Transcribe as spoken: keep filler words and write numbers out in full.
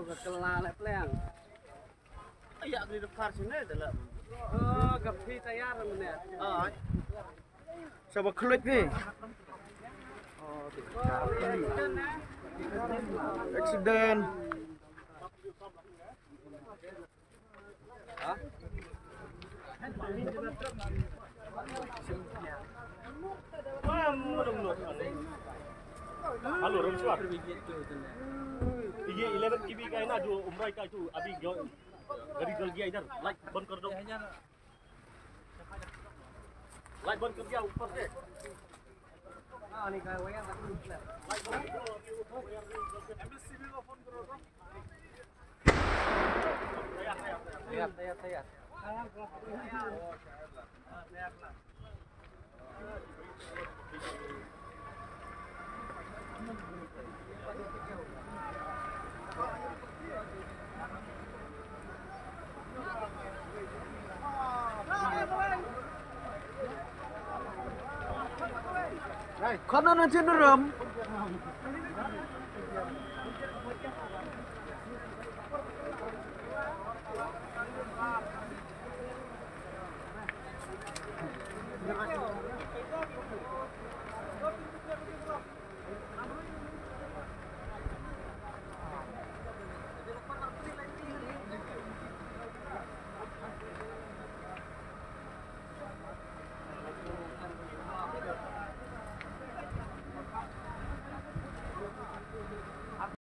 Ka kylla la pliang. Ïa, ka dei da par sini da la. Oh, ka phi tayar mane. Ah. Sa ba khluit phi. Accident. Hello, Ramswar. Ye eleven K V ka hai na, jo Umraw ka, jo abhi gari jal gaya idhar. Light band kar do. Light band kar diya upar se. Khana na chin ram.